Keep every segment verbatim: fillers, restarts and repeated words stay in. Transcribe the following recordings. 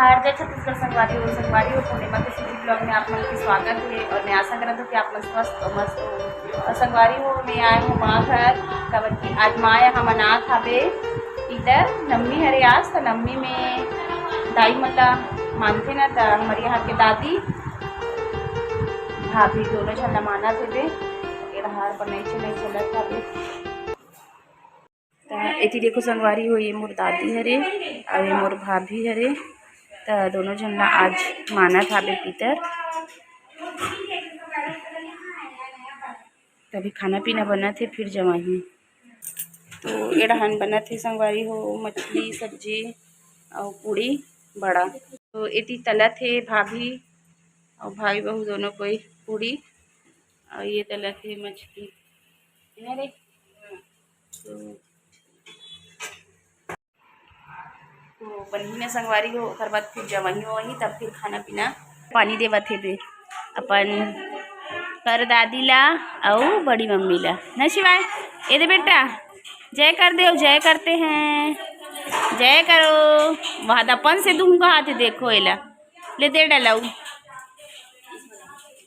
हार्दिक छत्तीसगढ़ संगवारी हो, संगवारी हो, पूर्णिमा के सुखी ब्लॉग में आप मन के स्वागत है और मैं आशा करत हूँ कि आप मन स्वस्थ और मस्त हो। और संगवारी हो, मैं आए हूँ माँ घर, काबर कि आज माँ यहाँ मनात हावे इधर नवमी हरे आज, त नवमी में दाई मन ला मानथे ना, त हमर यहाँ के दादी भाभी दोनों झन ला मानत हेबे। ये रहार पर नहीं चले, चलत हावे। त एती देखो संगवारी हो, ये मोर दादी हरे अउ ये मोर भाभी हरे। त दोनों झन ला आज मानत हावे पितर। तभी खाना पीना बनत हे, फिर जमाही। तो एड़हन बनत हे संगवारी हो, मछली सब्जी अउ पूड़ी बड़ा। तो एती तलत हे भाभी अउ भाई बहू दोनों कोई पूड़ी, अउ ये तलत हे मछली। है रे? तो तो बनही ना संगवारी हो, ओकर बाद फिर जमही होही, तब फिर खाना पीना। पानी देवत हे बे अपन परदादी ला अउ बड़ी मम्मी ला। ना शिवाय, ए दे बेटा, जय कर दे, जय करते हैं, जय करो। वहाँ दपन से दूंगा हाथ, देखो एला, ले दे डलाऊ।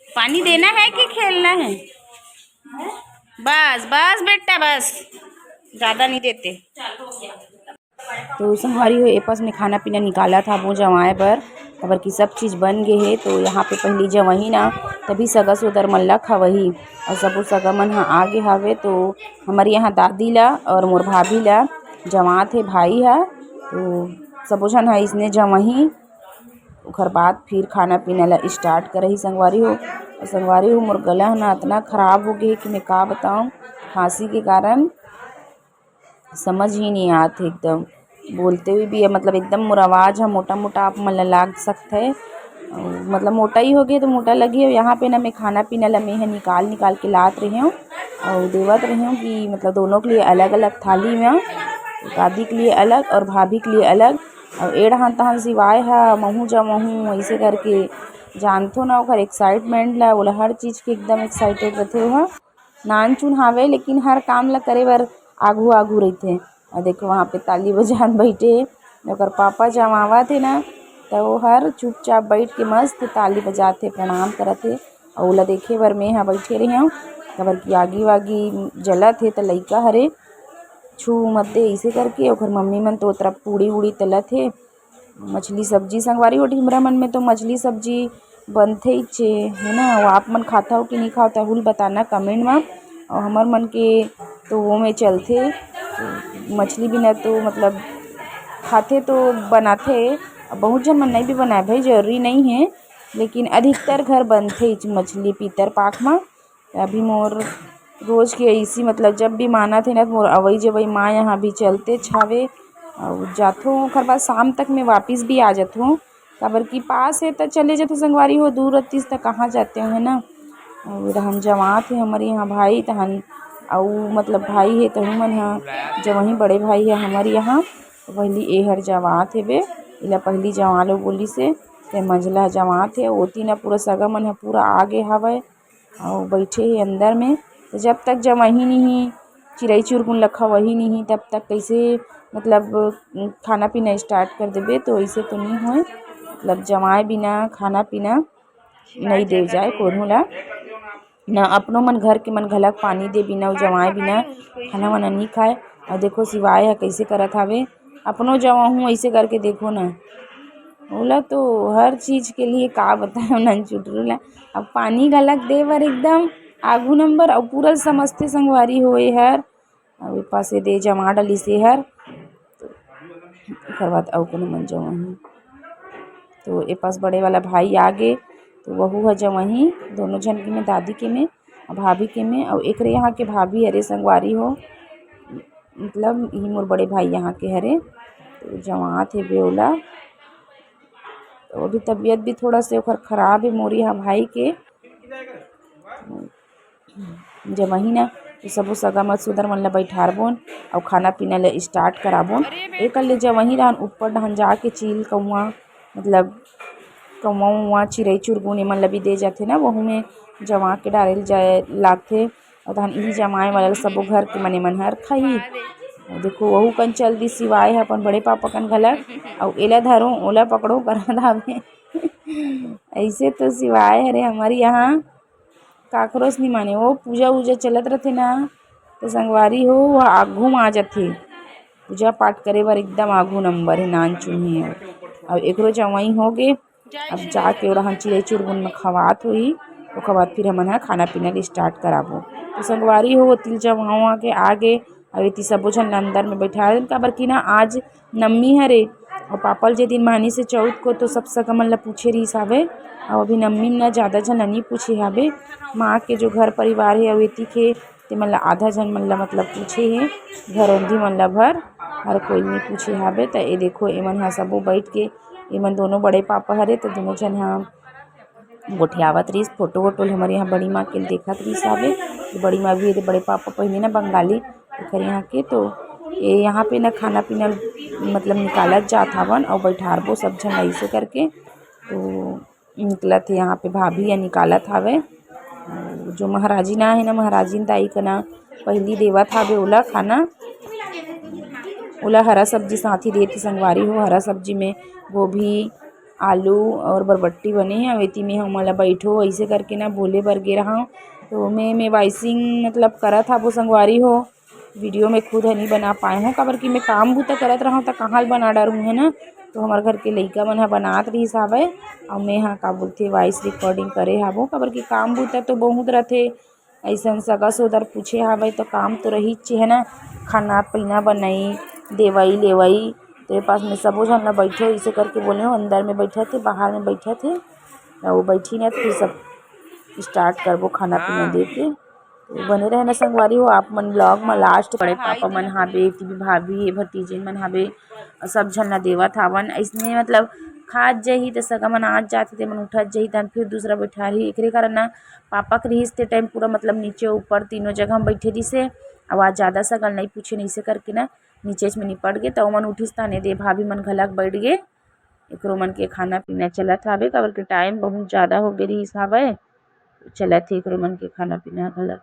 पानी देना है कि खेलना है? बस बस बेटा, बस, ज़्यादा नहीं देते। तो संगवारी हो, ए पास में खाना पीना निकालत हाबो जमाए बर, काबर कि सब चीज़ बन गे हे। तो यहाँ पे पहली जमही ना, तभी सगा सोदर मन ला खवही। अउ सबो सगा मन ह आगे हावे, तो हमर यहाँ दादी ला अउ मोर भाभी ला जमात हे भाई ह। तो सबो झन ह इसने जमही, ओकर बाद फिर खाना पीना ला start करही संगवारी हो। अउ संगवारी हो, मोर गला ह ना अतना खराब हो गे कि मैं का बताऊँ, खांसी के कारण समझ ही नहीं आत हे एकदम। बोलते हुए भी, मतलब, एकदम मोर आवाज़ ह मोटा मोटा आप मन ला लाग सकत हे। अउ, मतलब, मोटा ही हो गे तो मोटा लगी। अउ यहाँ पे ना मैं खाना पीना ला मैं ह निकाल निकाल के लात रही हूँ अउ देवत रही हूँ कि, मतलब, दोनों के लिए अलग अलग थाली में, दादी के लिए अलग और भाभी के लिए अलग। अउ एड़हन तहन शिवाय ह महूँ जमहूँ ऐसे करके जानथो ना ओकर excitement ला, ओला हर चीज़ के एकदम excited रथे ओहा। नानचुन हावे, लेकिन हर काम ला करे बर आघू आघू रहिथे। अउ देखो, वहाँ पे ताली बजान बैठे हे, ओकर पापा जमावत हे ना, त वो हर चुपचाप बैठ के मस्त ताली बजात हे, प्रणाम करत हे। अउ ओला देखे बर मैं ह बैठे रहे हूँ, काबर कि आगी वागी जलत हे, त लइका हरे छू मत दे, इसे करके ओकर मम्मी मन तो ओ तरफ पूड़ी उड़ी तलत हे। मछली सब्जी संगवारी हो, ढिमरा मन में तो मछली सब्जी बनथे ही चे, है ना? वो आप मन खाता हो कि नहीं खाओ, तहू ल बताना comment में। और हमर मन के तो वो में चलथे, मछली बिना तो मतलब खाथे तो बनाथे, अब बहुत झन मन नहीं भी बनाए भाई, जरूरी नहीं है, लेकिन अधिकतर घर बनथे ही मछली पितर पाख में। अभी मोर रोज के ऐसी, मतलब, जब भी मानत हे ना, मोर अवई जवई माँ यहाँ भी चलते छावे। अउ जाथों, ओखर बाद शाम तक मैं वापिस भी आ जाथों, काबर कि पास हे त चले जाथों संगवारी हो, दूर रतिस त कहाँ जाते हो, है ना? अउ रहन जमात हे हमर यहाँ भाई तहन, अउ मतलब भाई हे तहू मन ह, जब वहीं बड़े भाई हे हमर यहाँ, त पहली एहर जमात हे बे, एला पहली जमा लो बोली से, ते मंझला जमात हे, ओती ना पूरा सगा मन ह पूरा आगे हवय। अउ बइठे हे अंदर में। तो जब तक जमही नहीं, चिरई चुरगुन ल खवही नहीं, तब तक कइसे, मतलब, खाना पीना start कर देबे? तो अइसे तो नहीं होय, मतलब, जमाए बिना खाना पीना नहीं देव जाए कोनो ला, न अपनो मन घर के मन घलक पानी दे बिना, अउ जमाए बिना खाना वाना नहीं खाए। अउ देखो, शिवाय ह कइसे करत हावे, अपनो जमा हूँ अइसे करके, देखो ना। ओला तो हर चीज के लिए का बताएं नन चुटरू ला। अब पानी घलक दे बर एकदम आगू नंबर, अउ पूरा समझथे संगवारी हो एहर। अउ ए पासे दे जमा डलिस एहर। तो ओकर बाद अउ कोनो मन जमा ही। तो ए पास बड़े वाला भाई आ गे, तो वहू ह जमा ही, दोनों झन के में, दादी के में, अउ भाभी के में, अउ एकरे यहाँ के भाभी हरे संगवारी हो, मतलब, इही मोर बड़े भाई यहाँ के हरे, तो जमात हे बेवला। तो अभी तबीयत भी थोड़ा से ओखर खराब हे, मोर यहाँ भाई के। जब वही ना, तो सबो सगा मत सुदर मन ला बैठारबोन, अउ खाना पीना ले start कराबोन। एकर ले जब वही रहन, ऊपर डहन जाके चील कौआ, मतलब, कौआ उआ, चिरई चुरगुन, एमन ला भी दे जाथे ना, वहू में जमा के डारे ल जाए लागथे। अउ तहन इही जमाए वाला ल सबो घर के मने मन हर खाही। अउ देखो, वहू कन चल दिस शिवाय ह अपन बड़े पापा कन घलक, अउ एला धरो, ओला पकड़ो करत हावे। अइसे तो शिवाय हरे हमर यहाँ काकरो से नि माने, वो पूजा वूजा चलत रथे ना, तो संगवारी हो, वो आघू म आ जथे। पूजा पाठ करे बर एकदम आघू नंबर हे, नान चुन हे। अउ एकरो जवाई हो गे, अब जाके ओरा हम चिरई चुरमुन म खवात होही, ओकर बाद फिर हमन ह खाना पीना ल start कराबो। तो संगवारी हो, तिल जमावा के आगे, अब एती सबो झन ल अंदर में बैठा देन, काबर कि ना आज नवमी हरे, अउ पापा ल जे दिन मानिस हे चौथ को, तो सब सगा मन ल पूछे रिहिस हावे, अउ अभी नवमी में ना जादा झन ल नइ पूछे हावे। माँ के जो घर परिवार हे अउ एती के, ते मन ल आधा झन मन ल मतलब पूछे हे, घरोंधी मन ल भर, हर कोई नइ पूछे हावे। त ए देखो, एमन ह सबो बैठ के, एमन दोनों बड़े पापा हरे, त दोनों झन ह गोठियावत रहिस, फोटो वोटो ल हमर यहाँ बड़ी माँ के देखत रहिस हावे। बड़ी माँ भी, बड़े पापा पहिली ना बंगाली, ओखर यहाँ के, तो ये यहाँ पे ना खाना पीना मतलब निकालत जात हावन अउ बैठारबो सब झन अइसे करके। तो निकलत हे यहाँ पे भाभी या निकालत हावे। अउ जो महाराजिन आहे ना, महाराजिन दाई का ना पहिली देवत हावे ओला खाना, ओला हरा सब्जी साथ ही देत हे संगवारी हो। हरा सब्जी में गोभी, आलू और बरबट्टी बने हे। अउ एती में हमन ला बैठो अइसे करके ना बोले बर गे रहंव, तो मैं, मैं वॉइसिंग मतलब करत हाबो संगवारी हो, वीडियो में खुद ह नइ बना पाए हों, काबर कि मैं काम बूता करत रहंव त कहाँ ल बना डारूँ, है ना। तो हमर घर के लइका मन ह बनात रिहिस हावय, अउ मैं ह का बोलथे वॉइस रिकॉर्डिंग करे हाबो, काबर कि काम बूता तो बहुत रथे, अइसन सगा सोदर पूछे हावय, तो काम तो रहिच हे ना, खाना पीना बनई, देवई लेवई। तो ये पास में सबो झन ला बैठो, इसे करके बोले हो, अंदर में बैठत हे, बाहर में बैठत हे, अउ बैठी ना, तो फिर सब स्टार्ट करबो खाना पीना दे के। तो बने रहे ना संगवारी हो आप मन ब्लॉग में लास्ट। बड़े पापा मन हाबे, टीवी भाभी, भतीजे मन हाबे, अउ सब झन ला देवत हावन। अइसने मतलब खात जही, त सगा मन आज जाथे, ते मन उठत जही, तहन फिर दूसरा बैठारही। एकरे कारण ना पापा के रिहिस ते टाइम पूरा मतलब नीचे ऊपर तीनों जगह हम बैठे दिसे। अब आज ज़्यादा सगल नहीं पूछे, नहीं से करके ना नीचेच में निपट गे। त ओमन उठिस ताने दे भाभी मन घलक बैठ गे। एकरो मन के खाना पीना चलत हावे, काबर के टाइम बहुत ज़्यादा हो गे रिहिस हावय। चलत हे एकरो मन के खाना पीना घलक।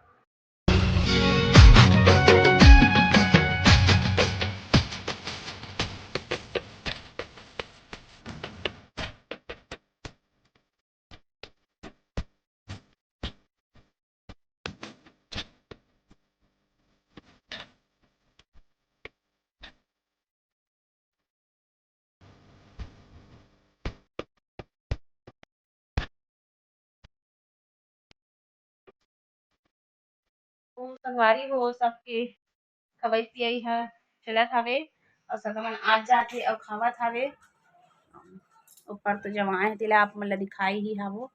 ओ संगवारी हो, सबके खवई पियई ह चलत हावे अउ सगा मन आत जात हे अउ खावत हावे। ऊपर तो जमाए हे, तेला आप मन ल दिखाई ही हावो,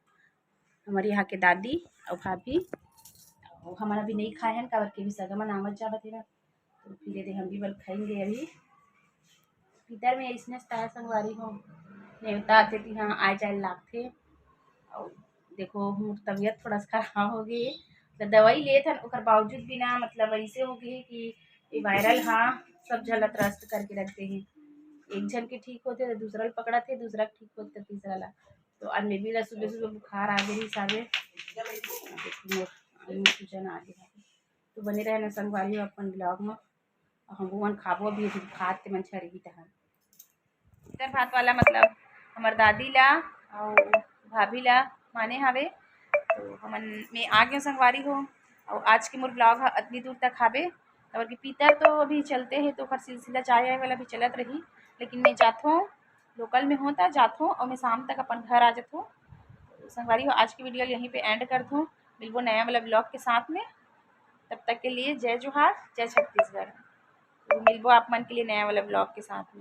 हमर यहाँ के दादी अउ भाभी। अउ हमन अभी नहीं खाए हन, काबर के अभी सगा मन आवत जावत हे ना, तो फिर ये दे हम भी बल खाएंगे अभी। पितर में अइसने ताय संगवारी हो, नेवता आथे तिहाँ आए जाए लागथे। अउ देखो, मोर तबीयत थोड़ा सा खराब हो गई, तो दवाई लेत हन, ओकर बावजूद भी ना, मतलब, ऐसे हो गई कि ये वायरल हा, सब झन ला त्रस्त करके रखते हैं। एक झन के ठीक होते तो दूसरा ला पकड़ाथे, दूसरा के ठीक होते तो तीसरा ला। तो आज मैं भी ला सुबह सुबह बुखार आ गई हिसाबे, देखो, मोर सूजन आ गया। तो बने रहना संगवारी हो अपन ब्लॉग में। अउ हमहू मन खाबो अभी, अभी खात ते मन छरही तहन। पितर भात वाला मतलब हमर दादी ला अउ भाभी ला माने हावे। तो हमन में आ गए संगवारी हो। अउ आज के मोर ब्लॉग ह अतनी दूर तक हावे, काबर कि पितर तो अभी चलते हे, तो ओकर सिलसिला जाए आए वाला भी चलत रही, लेकिन मैं जाथों, लोकल में हों त जाथों अउ मैं शाम तक अपन घर आ जाथों। तो संगवारी हो, आज की वीडियो यहीं पे एंड करथों। मिलबो नया वाला ब्लॉग के साथ में, तब तक के लिए जय जोहार, जय छत्तीसगढ़। तो मिलबो आप मन के लिए नया वाला ब्लॉग के साथ में।